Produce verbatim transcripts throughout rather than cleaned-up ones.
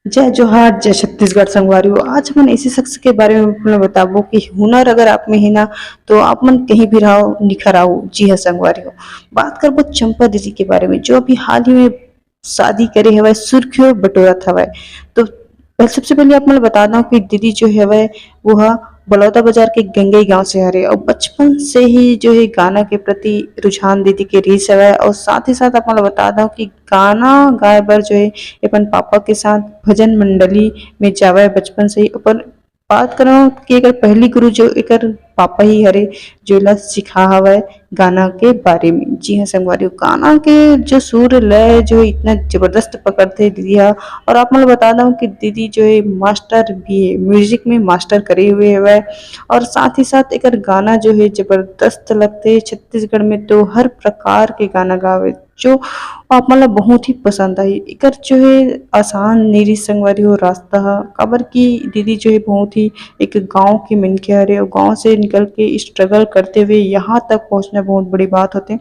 जय जोहार, जय छत्तीसगढ़ संगवारी हो। आज हमन ऐसे शख्स के बारे में आप मन ल बताबो कि हुनर अगर आप में हे ना, तो आप मन कहीं भी रहो, निखर आओ। जी हाँ संगवारी हो, बात करबो चंपा दीदी के बारे में, जो अभी हाल ही में शादी करे हवय, सुर्खियों बटोरत हवय। तो पहले, सबसे पहले आप मन ल बता दंव कि दीदी जो हवय, वो ह बलौदा बाजार के गंगई गांव से हरे और बचपन से ही जो है गाना के प्रति रुझान दीदी के रिहिस हवय। और साथ ही साथ आप मन ल बता दंव कि गाना गाए बर जो है अपन पापा के साथ भजन मंडली में जावय बचपन से ही। अपन बात करंव कि एकर पहली गुरु जो एकर पापा ही हरे, जो एला सिखा हवय गाना के बारे में। जी हाँ संगवारी हो, गाना के जो सुर लय जो है इतना जबरदस्त पकड़थे दीदी हा। और आप मन ल बता दंव कि दीदी जो है मास्टर भी है, म्यूजिक में मास्टर करे हुए हवय। और साथ ही साथ एकर गाना जो है जबरदस्त लगथे। छत्तीसगढ़ में तो हर प्रकार के गाना गावे, जो आप मन ल बहुत ही पसंद आही। एकर जो है आसान नइ रिहिस संगवारी हो रास्ता ह, काबर कि दीदी जो है बहुत ही एक गांव के मनखे हरे और गांव से निकल के स्ट्रगल करते हुए यहाँ तक पहुंचना बहुत बड़ी बात होथे।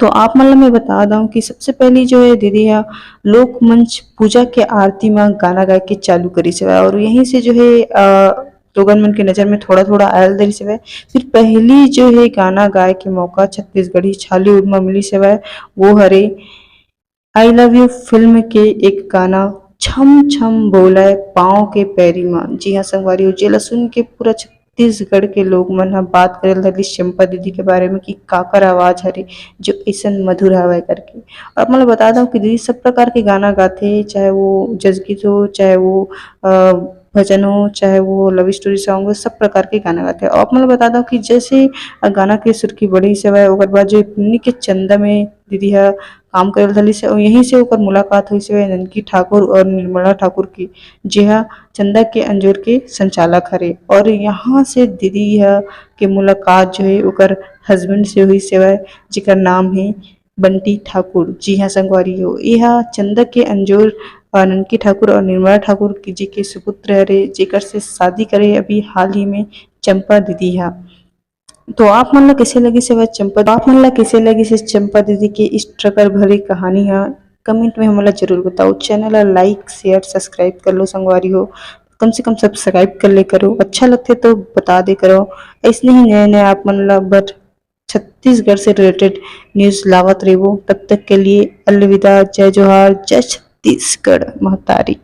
तो आप मन ल मैं बता दंव कि सबसे पहली जो है दीदी ह लोकमंच पूजा के आरती म गाना गाए के चालू करिस हवय और यहीं से जो है, अ, लोगन मन के नजर में थोड़ा-थोड़ा आयल धरिस हवय। फिर पहली जो है गाना गाए के मौका छत्तीसगढ़ी छॉलीवुड म मिलिस हवय, वो हरे I Love You फिल्म के एक गाना छम छम बोलय पाँव के पैरी म। जी हाँ संगवारी हो, जेला सुन के पूरा छत्तीसगढ़ के लोग मन ह बात करे ल धरिस चंपा दीदी के बारे में कि काकर आवाज हरे जो अइसन मधुर हवय करके। और आप मन ल बता दंव कि दीदी सब प्रकार के गाना गाथे, चाहे वो जसगीत हो, चाहे वो, अ, भजन हो, चाहे वो लव स्टोरी सॉन्ग हो, सब प्रकार के गाना गाथे। और आप मन ल बता दंव कि जैसे गाना के सुर्खी बढ़िस हवय, ओकर बाद जो पुन्नी के चंदा में दीदी ह काम करे ल धरिस हे, और यहीं से ओकर मुलाकात होइस हवय ननकी ठाकुर और निर्मला ठाकुर के, जे ह चंदा के अंजोर के संचालक हरे। और यहाँ से दीदी ह के मुलाकात जो है ओकर हस्बैंड से होइस हवय, जेकर नाम है बंटी ठाकुर। जी हाँ संगवारी हो, ये ह चंदा के अंजोर, अ, ननकी ठाकुर और निर्मला ठाकुर की जी के सुपुत्र हरे, जेकर से शादी करे अभी हाल ही में चंपा दीदी ह। तो आप मन ला कैसे लगिस हवय चंपा, आप मन ला कैसे लगिस हे चंपा दीदी के स्ट्रगल भरी कहानी ह, कमेंट में हमन ला जरूर बताओ। चैनल ला लाइक, शेयर, सब्सक्राइब कर लो संगवारी हो, कम से कम सब्सक्राइब कर ले करो, अच्छा लगथे तो बता दे करो। ऐसने ही नए नए आप मन ला बर छत्तीसगढ़ से रिलेटेड न्यूज लावत रहिबो। तब तक के लिए अलविदा, जय जोहार, जय छत्तीसगढ़ महतारी।